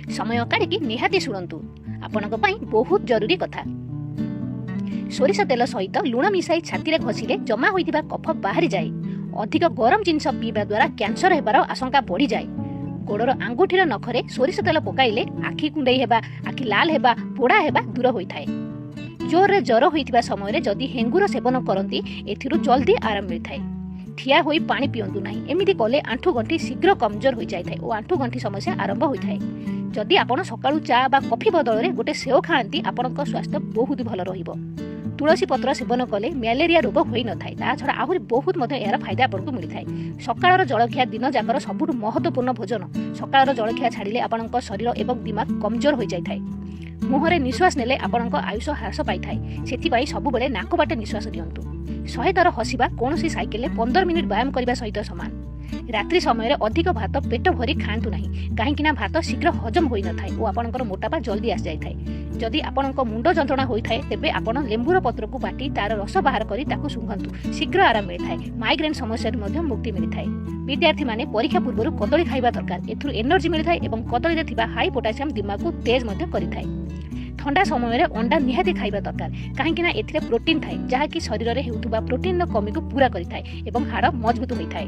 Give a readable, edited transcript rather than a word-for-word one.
ସମୟ କାଢ଼ିକି ନିହାତି ଶୁଣନ୍ତୁ, ଆପଣଙ୍କ ପାଇଁ ବହୁତ ଜରୁରୀ କଥା। ସୋରିଷ ତେଲ ସହିତ ଲୁଣ ମିଶାଇ ଛାତିରେ ଘଷିଲେ ଜମା ହୋଇଥିବା କଫ ବାହାରିଯାଏ। ଅଧିକ ଗରମ ଜିନିଷ ପିଇବା ଦ୍ୱାରା କ୍ୟାନ୍ସର ହେବାର ଆଶଙ୍କା ବଢ଼ିଯାଏ। ଗୋଡ଼ର ଆଙ୍ଗୁଠିର ନଖରେ ସୋରିଷ ତେଲ ପକାଇଲେ ଆଖି କୁଣ୍ଡେଇ ହେବା, ଆଖି ଲାଲ ହେବା, ପୋଡ଼ା ହେବା ଦୂର ହୋଇଥାଏ। ଜୋରରେ ଜ୍ୱର ହୋଇଥିବା ସମୟରେ ଯଦି ହେଙ୍ଗୁର ସେବନ କରନ୍ତି, ଏଥିରୁ ଜଲ୍ଦି ଆରାମ ମିଳିଥାଏ। ଠିଆ ହୋଇ ପାଣି ପିଅନ୍ତୁ ନାହିଁ। ଏମିତି କଲେ ଆଣ୍ଠୁ ଗଣ୍ଠି ଶୀଘ୍ର କମଜୋର ହୋଇଯାଇଥାଏ ଓ ଆଣ୍ଠୁ ଗଣ୍ଠି ସମସ୍ୟା ଆରମ୍ଭ ହୋଇଥାଏ। ଯଦି ଆପଣ ସକାଳୁ ଚା ବା କଫି ବଦଳରେ ଗୋଟେ ସେଓ ଖାଆନ୍ତି, ଆପଣଙ୍କ ସ୍ୱାସ୍ଥ୍ୟ ବହୁତ ଭଲ ରହିବ। ତୁଳସୀ ପତ୍ର ସେବନ କଲେ ମ୍ୟାଲେରିଆ ରୋଗ ହୋଇନଥାଏ। ତା ଛଡ଼ା ଆହୁରି ବହୁତ ମଧ୍ୟ ଏହାର ଫାଇଦା ଆପଣଙ୍କୁ ମିଳିଥାଏ। ସକାଳର ଜଳଖିଆ ଦିନ ଯାକର ସବୁଠୁ ମହତ୍ୱପୂର୍ଣ୍ଣ ଭୋଜନ। ସକାଳର ଜଳଖିଆ ଛାଡ଼ିଲେ ଆପଣଙ୍କ ଶରୀର ଏବଂ ଦିମାଗ କମଜୋର ହୋଇଯାଇଥାଏ। ମୁହଁରେ ନିଶ୍ୱାସ ନେଲେ ଆପଣଙ୍କ ଆୟୁଷ ହ୍ରାସ ପାଇଥାଏ। ସେଥିପାଇଁ ସବୁବେଳେ ନାକ ବାଟେ ନିଶ୍ୱାସ ନିଅନ୍ତୁ। 100 ଥର ହସିବା କୌଣସି ସାଇକେଲରେ 15 ମିନିଟ୍ ବ୍ୟାୟାମ କରିବା ସହିତ ସମାନ। ରାତ୍ରି ସମୟରେ ଅଧିକ ଭାତ ପେଟ ଭରି ଖାଆନ୍ତୁ ନାହିଁ, କାହିଁକି ନା ଭାତ ଶୀଘ୍ର ହଜମ ହୋଇନଥାଏ ଓ ଆପଣଙ୍କର ମୋଟାପା ଜଲ୍ଦି ଆସିଯାଇଥାଏ। ଯଦି ଆପଣଙ୍କ ମୁଣ୍ଡ ଯନ୍ତ୍ରଣା ହୋଇଥାଏ, ତେବେ ଆପଣ ଲେମ୍ବୁର ପତ୍ରକୁ ବାଟି ତାର ରସ ବାହାର କରି ତାକୁ ଶୁଙ୍ଘନ୍ତୁ। ଶୀଘ୍ର ଆରାମ ମିଳିଥାଏ। ମାଇଗ୍ରେନ୍ ସମସ୍ୟାରୁ ମଧ୍ୟ ମୁକ୍ତି ମିଳିଥାଏ। ବିଦ୍ୟାର୍ଥୀମାନେ ପରୀକ୍ଷା ପୂର୍ବରୁ କଦଳୀ ଖାଇବା ଦରକାର। ଏଥିରୁ ଏନର୍ଜି ମିଳିଥାଏ ଏବଂ କଦଳୀରେ ଥିବା ହାଇ ପୋଟାସିୟମ ଦିମାଗକୁ ତେଜ ମଧ୍ୟ କରିଥାଏ। ଥଣ୍ଡା ସମୟରେ ଅଣ୍ଡା ନିହାତି ଖାଇବା ଦରକାର, କାହିଁକି ନା ଏଥିରେ ପ୍ରୋଟିନ୍ ଥାଏ, ଯାହାକି ଶରୀରରେ ହେଉଥିବା ପ୍ରୋଟିନ୍ର କମିକୁ ପୂରା କରିଥାଏ ଏବଂ ହାଡ଼ ମଜବୁତ ହୋଇଥାଏ।